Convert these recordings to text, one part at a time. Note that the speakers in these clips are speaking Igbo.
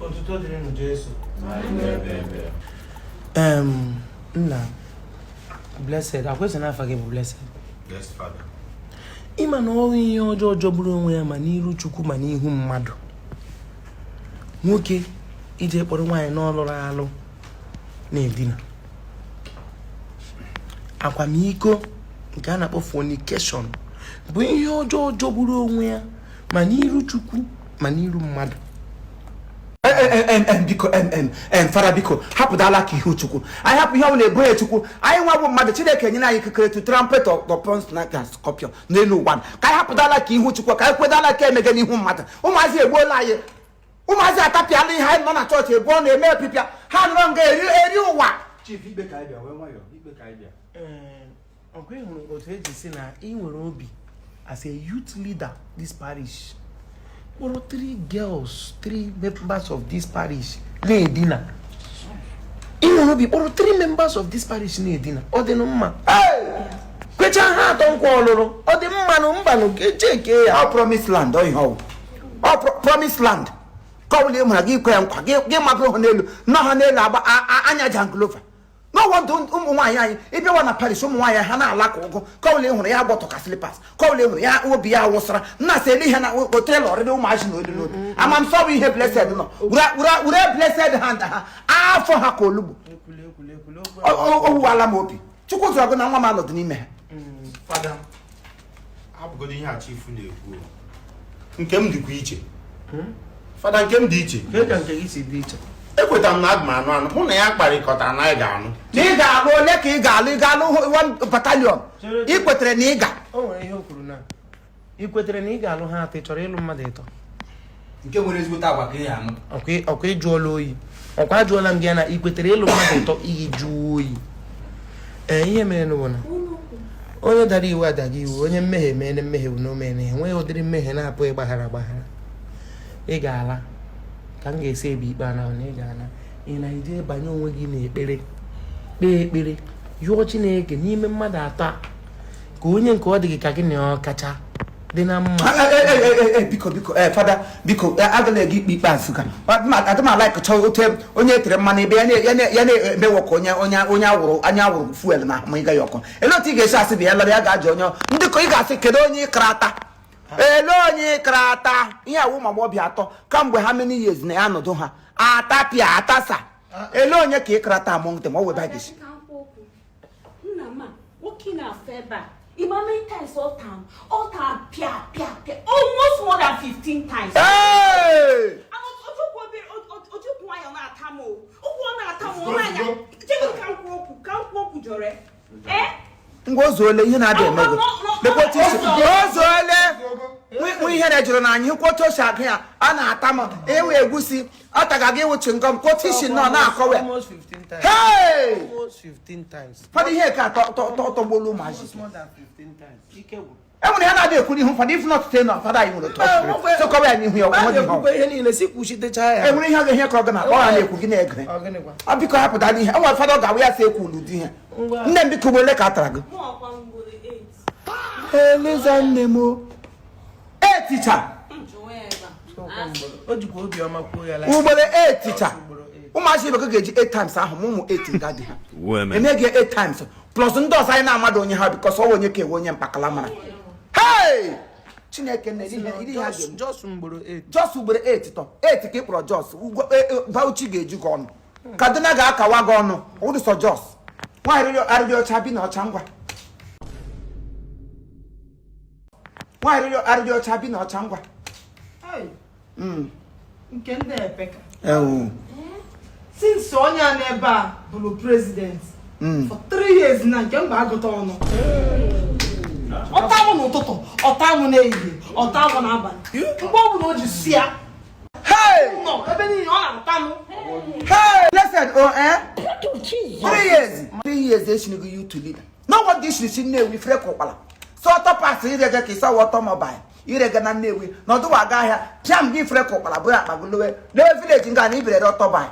Otuto dịrịnụ Jesu. Nna Blessed, akwesị n'afa gị bụ Blessed. Yes, Father. Ịma na ọrụ ihe ọjọọ jọgburu onwe ya ma n'iru Chukwu ma n'ihu mmadụ. Nwoke ije kpọrọ nwaanyị n'ọlụrụ alụ na-edina. Akwamiko nke a na-akpọ fornication bụ ihe ọjọọ jọgburu onwe ya ma n'iru Chukwu ma n'iru mmadụ. Biko, Fada, biko, hapụdala ka ihu Chukwu anyị, hapụ ihe ọbụla ebo ya Chukwu. Anyị nwa bụ mmadụ, Chineke nyere anyị ikikere to trample upon snake and scorpion n'elu ụwa. Ka anyị hapụdala ka ihu Chukwu, ka anyị kwedala ka emege n'ihu mmadụ. Ụmụazị egbuola anyị, ụmụazị atapịala ihe anyị nọ na chọọchị ebu ọ na-eme epipịa ha nọrọ nga eri eri ụwa. Chief, ikpe ka anyị bịa, wee nwayọọ, ikpe ka anyị bịa. Ee, ọkwa ị hụrụ otu eji si na ị nwere obi as a youth leader this parish kpọrọ three girls, three members of this parish na-edina. Ị nwere obi kpọrọ three members of this parish na-edina, ọ dị mma? Kwecha ha atọ nkwa ọlụlụ, ọ dị mma nụ? Mbanụ, cheke ya. Ọ promise land, ọ ihe ọwụ ọ promise land ka ọ bụla ị mara gị kwe ya nkwa gị, magoro ha n'elu nọ ha n'elu agba anya janglova. No wonder ụmụ nwaanyị anyị ịbịawa na parish, ụmụ nwaanyị ha na-ala ka ụgụ. Ka ọ bụla ị hụrụ ya gbọtọ ka slippers, ka ọ bụla ị hụrụ ya obi ya wụsara nna sị ele ihe na otrela ọrịrị ụmụazị na olu n'obi. Amamsọ bụ ihe Blessed nọ were Blessed hand ha afọ ha ka olugbo. Ekwule, ekwule, ekwule okwu. O wuwala m obi. Chukwu zụrụ gị na nwa m anọdụ n'ime ha. Fada, hapụgodo ihe a chief na-ekwu o. Nke m dịkwa iche, Fada, nke m dị iche. Kee ka nke gị si dị iche? Ekwetara m na aga m anụ anụ mụ na ya kparịkọtara na anyị ga-anụ. Na ị ga-alụ ole ka ị ga-alụ? Ị ga-alụ one battalion? Ị kwetere na ị ga O nwere ihe o kwuru na ị kwetere na ị ga-alụ ha atọ. Ị chọrọ ịlụ mmadụ ịtọ? Nke nwere ezigbote agwa ka ị ya anụ. Ọkwa ịjụọla oyi, ọkwa ajụọla m gị ya na ị kwetere ịlụ mmadụ ịtọ, iyi jụọ oyi. Ee, ihe mere bụ na onye dara iwu adaghị iwu, onye mmehie mere mmehie bụ na o mere, enweghị ụdịrị mmehie na-apụ ịgbaghara agbaghara. Ị ga-ala ka m ga-esi ebe ikpe ana na ị ga-ana, ị na-eje banye onwe gị n'ekpere, kpee ekpere, yụọ Chineke n'ime mmadụ atọ a, ka onye nke ọ dị gị ka gị na ọ kacha dị na mma. Biko, biko, ee, Fada, biko, agala ega ikpe ikpeazụ ka adị m alaikụcha otu onye etere mmanụ ebe ya na-emewo ka onye awụrụ anya awụrụ fuel na ma ịga ya ọkụ. Ele otu ị ga-esi asị bụ ya lara ya ga-ajụ onye ndị ka ị ga-asị, kedu onye ịkara ata? Ele onye ịkara ata? Ihe awụ ụmụ agbọghọbịa atọ kamgbe ha many years na ya nọdụ ha atapịa atasa. Ele onye ka ịkara ata among them? Ọ webe gị. Ka m kwuo okwu. Nna m a, nwoke na-afọ ebe a, ịma many times ọ taa m? Ọ taa pịa pịa pịa almost more than 15 times. Hey! And ojukwu obere ojukwu nwayọ na-ata m o. Ụkwụ ọ na-ata m, ọ na-anya. Chego, ka m kwuo okwu, ka m kwuo okwu jọrọ. Eh? Ngwa, ozuole ihe na-adị eme gị. Lekwa otu isi ozuole nwe ihe na-ejuru n'anya. Hụkwa otu o si agụ ya, a na-ata m ewe egusi ọ taga gị ịwụ chingom ka otu isi nọ na-akọwa ya. Almost 15 times. Hey! Almost 15 times. Fada, ihe ka tọgbuola ụmụazị. Almost more than 15 times. Ike gwụrụ. E nwere ihe na-adị ekwu n'ihu fada, if not say na fada anyị nwere otu ọ so kọwa ya n'ihu ya. A Onwe gị na-ekwukwa ihe niile si kwuchitecha ya. E nwere ihe ọ ga-ihe ka ọ ga na akpọ ha na-ekwu gị na-ege. Ọ gịnịkwa? Ọ biko, hapụtala ihe. E nwere fada ọ ga-awụ ya sị ekwu n'ụdị ihe. Ngwa. Nne m, biko, ugboro ole ka a tara gị? Mụ ọkwa mgboro 8. Eliza, nne m o. Eticha. Jụọ ya ebe a. O jikwa obiọma kwuo ya like Ugboro eticha. Ugboro eight. Ụmụazị ibe gị ga-eji 8 times ahụ ma ụmụ 8 nga dị ha Women. eme gị 8 times plus ndị ọzọ anyị na-amadụ onye ha, because ọ onye ka ewe onye mkpakala mara. Hey, Chineke nne, ihe ha ga-eme. Just ugboro 8. Just ugboro 8 tọ 8 ka ị kpọrọ jos. Bauchi ga-eju gị ọnụ, Kaduna ga-akawa gị ọnụ. Ọwụdụ sọ jos nwa arịrị ọcha bi na ọcha. Ngwa, nwa arịrị ọcha bi na ọcha. Ngwa. Hey, nke ndị epeka. Ewu. Since onye a n'ebe a bụrụ president for 3 years na nke mba agụta ọnụ, ọta mụ n'ụtụtụ, ọta mụ n'ehihie, ọta mụ n'abalị, mgbe ọ bụla o ji si ya Hey! nọ ebe niile ọ na-ata m. Hey! Blessed, oh, eh? 3 years. 3 years eshinigo youth leader. No wonder ishiri si Nnewi fere ka ụkpala. So ọtọ pas irege ka ịsawa ọtọ mobile. Irege na Nnewi. Nọdụ wa aga ahịa. Pịam gị fere ka ụkpala bụrụ akpa gị lowe. Lewe village nga na ibere ọtọ bai.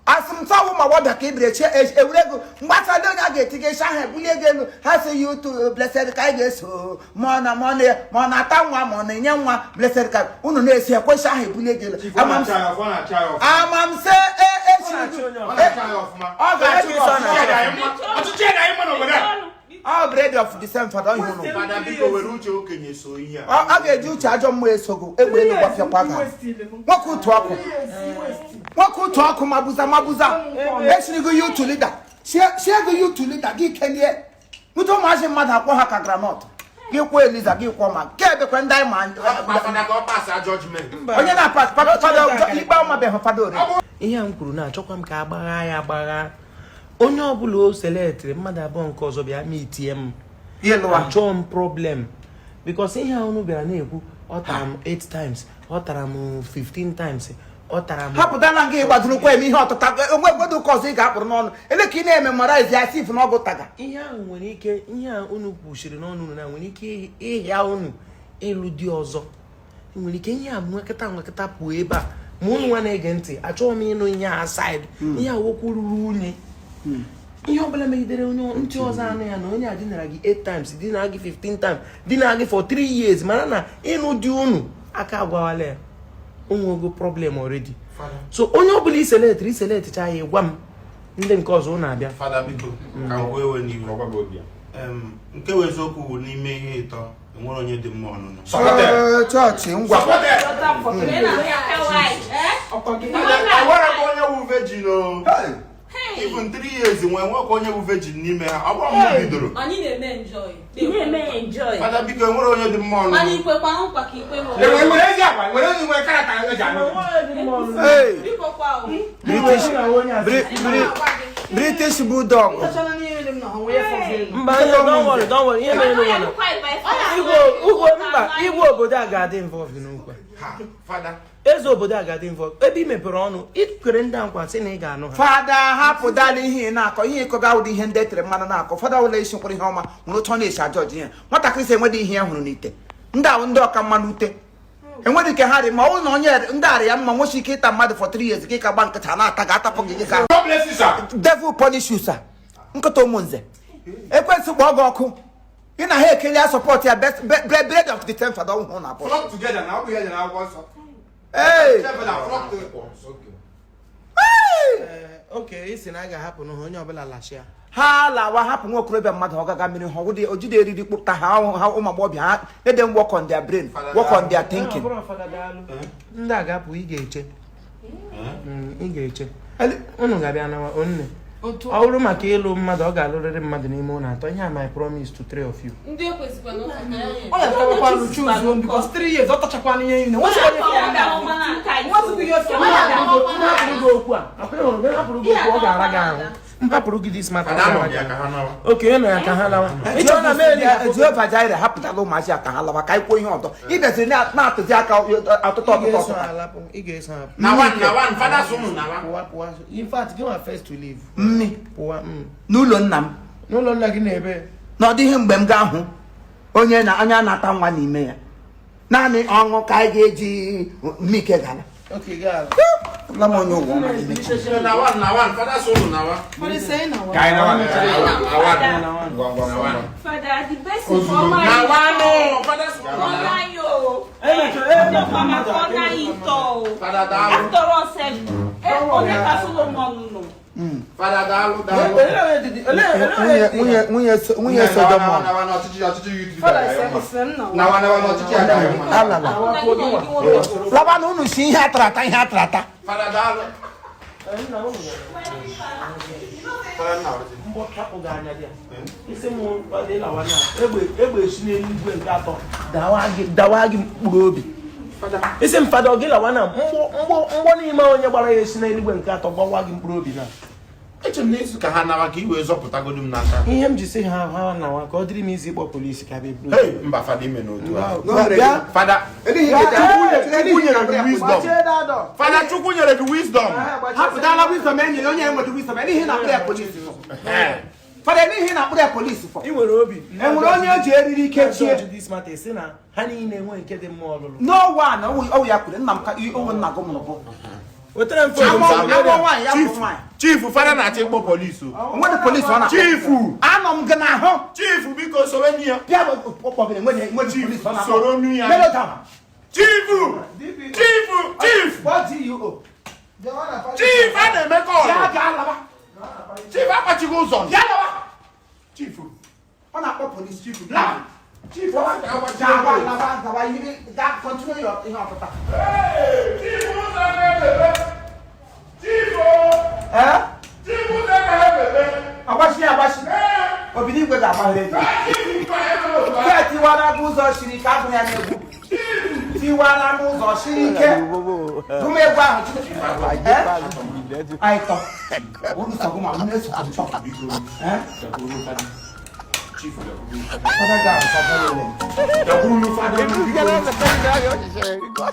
Asị m sọwụ ma gbọbịa ka ibiri eche ewure ego mgbasa ndị onye a ga-etiga isi ahụ ebulie ego elu ha si ya otu Blessed ka anyị ga-eso ma ọ na ma ọ na ma ọ na-ata nwa ma ọ na-enye nwa Blessed ka unu na-esi ekwesị ahụ ebulie ego elu. Ama m ama m sị ọ ga-achị gị ọfụma. Ọchịchị ya na-anyị mma n'obodo a. Ọ bread of the same father ihe unu. Fada, biko, were uche okenye so ihe a. Ọ ga-eji uche ajọ mmụọ esogo egbe elu gbafịakwa ga nwoke ụtụ ọkụ, nwoke ụtụ ọkụ, mabuza mabuza esirigo youth leader siego youth leader gị kelie nwute ụmụazị mmadụ akwọ ha ka groundnut gị kwụọ Eliza gị kwụọ ma nke ebekwe ndị anyị ma. Fada, ka ọ pass judgment. Onye na-apas fada ikpe ọmabeghị fada ore. Ihe a m kwuru na-achọkwa m ka agbagha ya agbagha. Onye ọbụla o selectịrị mmadụ abụọ nke ọzọ bịa ma itie m. Ihe lụwa. Achọọ m problem because ihe a unu bịara na-ekwu, ọ tara m 8 times, ọ tara m 15 times, ọ tara m. Hapụtala nga ịgbadorokwa eme ihe ọtụta onwe gwedo ụka ọzọ ị ga-akpụrụ n'ọnụ ele ka ị na-eme memorize ya sif na ọgụ taga. Ihe ahụ nwere ike, ihe a unu kwuchiri n'ọnụ unu na nwere ike ịhịa unu ịlụ di ọzọ. Nwere ike ihe a nwekịta nwekịta pụọ ebe a ma unu nwa na-ege ntị. Achọghị m ịnụ ihe a side ihe a okwu ruru unyi. Ihe ọbụla megidere onye ntị ọzọ anụ ya na onye a dinara gị 8 times, dinara gị 15 times, dinara gị for 3 years, mara na ịnụ di unu aka agwawala ya onwego problem already. So onye ọbụla iselectịrị iselectịcha ya, gwa m ndị nke ọzọ unu abịa. Fada, biko, ka m kwuo ewe n'iwe. Nke bụ eziokwu bụ n'ime ihe ịtọ enwere onye dị mma ọnụnụ. Ee, chọọchị ngwa. Enwere m onye wu virgin o. Even 3 years nwee nwoke onye bụ virgin n'ime ha ọ bụrụ m bidoro. Anyị na-eme enjoy. Ị na-eme enjoy. Fada, biko, enwere onye dị mma Mana ọnụnụ. ikwekwa nkwa ka ikwe m. Enwere ezi agwa, nwere onye nwere character eji anụ. Hey, Biko kwa o. British British Bulldog. Ịtachana n'ihe dị m na ha nwee fọzọ. Mba, don't worry, don't worry. Ihe mere n'ụwa na igwe ugwo mba igwe obodo a ga-adị involved n'okwu a. Ha, fada. Eze obodo a ga-adị involved ebe ị mepere ọnụ ikwere ndị a nkwa sị na ị ga-anụ ha. Fada, hapụdala ihe ị na-akọ. Ihe ịkọ ga ụdị ihe ndị e tere mmanụ na-akọ. Fada ụlọ isi nkwere ihe ọma nwere otu ọ na-esi ajọ ọjị ihe nwatakịrị sị enwedị ihe ya hụrụ n'ite ndị ahụ ndị ọka mmanụ ute enwedị ike ha dị ma ọ bụrụ na onye ndị arị ya mma nwesi ike ịta mmadụ for 3 years gị ka gba nkịta na-ata ga atapụ gị gị ka. God bless you, sir. Devil punish you, sir. Nkịta ụmụnze ekwensị kpọọ gị ọkụ ị na ha ekele ya support ya best bread of the ten fada ọhụụ na abụọ. Flock together na ọ bụ ihe dị n'akwụkwọ nsọ. Ee. Fada, flock together. Oke isi na a ga-ahapụ n'ụha onye ọbụla lachia. Ha lawa, hapụ nwa okorobịa mmadụ ọ gaga mmiri ha ọwụdị ojide eriri kpụpụta ha ha ụmụ agbọghọbịa ha let them work on their brain, work on their thinking. Ndị a ga-apụ, ị ga-eche. Ị ga-eche unu ga-abịa nawa onne. Ọ bụrụ maka ịlụ mmadụ, ọ ga-alụrịrị mmadụ n'ime ụlọ atọ. Ihe a my promise to three of you. Ndị ekwesịkwa na ụka ka ya nye. Ọ na-atakwa arụ chuzuo m because 3 years ọ tachakwana ihe niile. Nwesịkwa onye fọrọ nwesịkwa ihe fọrọ. M hapụrụ gị okwu a akwa ịhụrụ gị, hapụrụ gị okwu ọ ga-ara gị ahụ. M hapụrụ gị this matter, ọ Fada, ga-ara anọ gị ya ka ahụ. ha nawa. Oke nọ ya ka ha lawa. Ị chọrọ na mee Jehova Jireh, hapụtala ụmụazị a ka ha lawa ka anyị kwuo ihe ọzọ. Ị bịaziri na-atụzi aka ọtụtụ ị ọtụtụ ga-eso ọtụtụ. ha alapụ, ị ga-eso ha. Na one, na one, fada sị unu na one. Pụwa, pụwa. In fact, gị nwa first to leave. Mmi. Pụwa. N'ụlọ nna m. N'ụlọ nna gị na-ebe. Na ọ dịghị mgbe m ga-ahụ onye na onye a na-ata nwa n'ime ya naanị ọṅụ ka anyị ga-eji mmike gara. Oke gaa. Abụla m onye ụwa ọma n'ime Chineke. Na one, na one, fada sị unu na one. Fada sị na wa. Ka anyị nawa. Na one. Na one. Ngwa ngwa Na ngwa. one. Fada, the best is for my Na one o, fada sị unu na one. yo. Mama kọ́nà ìtọ̀ o. Fada, daalụ. After all sef, onye ka Solomon nọ. Fada, daalụ, daalụ. Nwunye nwunye Solomon. Nawa na ọchịchị ọchịchị youth Fada leader ga-ayọ mma. sị m na wa. Nawa nawa na ọchịchị agaghị mma. Alala laba na unu si ihe atara ata ihe atara ata. Fada, daalụ. Fada, nna ọrụzi. Mgbọ chapụ gị anya dị a isi m ịlawa na egbe egbe esi n'eluigwe nke atọ dawa gị, dawa gị mkpụrụ obi. Isi m fada ọ gị lawa na mgbọ mgbọ mgbọ n'ime onye gbara ya esi n'eluigwe nke atọ gbawa gị mkpụrụ obi na. Eche m na isi ka ha nawa ka i wee zọpụtagodu m n'aka. Ihe m ji sị ha ha nawa ka ọ dịrị m izi ịkpọ polisi ka bịa buru. Hey, mba, fada, ime n'otu ahụ. Bịa. Fada, Chukwu nyere gị wisdom. Fada, Chukwu nyere gị wisdom. Hapụtala wisdom e nyere onye enweghị wisdom n'ihi na akpụrụ ya polisi fọ. Fada, n'ihi na akpụrụ ya polisi fọ. Ị nwere obi. Enwere onye eji eriri kechie. Judge this matter sị na ha niile enwe nke dị mma ọlụlụ. No one ọwụ ya kwuru nna m ka owu nna gị mụrụ bụ Wetara m phone. Amụọ nwaanyị ya bụ nwaanyị. Chief, fada na-achọ ịkpọ polisi o. Onwere polisi ọ na-akpọ. Chief! Anọ m gị n'ahụ. Chief, biko soro nne ya. Bịa kpọbere nwere nwere polisi ọ na-akpọ. Soro nne ya. Melodrama. Chief! Chief! Chief! Kpọọ GUO. Chief, a na-eme Bịa kọlụ. gaa laba. Chief, akpachighị ụzọ. Bịa laba. Chief, Ọ na-akpọ polisi. Chief. Laba. Chief. Gawa laba gawa yiri gaa continue your ihe ọtụta. Chief, ụzọ na-emebe. Chief, o. Eh? Chief, ụzọ na-emebe. Agbachi ya agbachi. Obinigwe ga-agbaghere gị. Chief, nke a ebe otu a. Nke tiwara gị ụzọ siri ike agụ ya n'egwu. Tiwara m ụzọ siri ike. Gụm egwu ahụ Chineke. Eh? Anyị tọ. Olu sọ gụ ma m na-eso ntọ. Eh? Chief, Fada ga-afọ bọọlụ. gakwuru fada. Biko.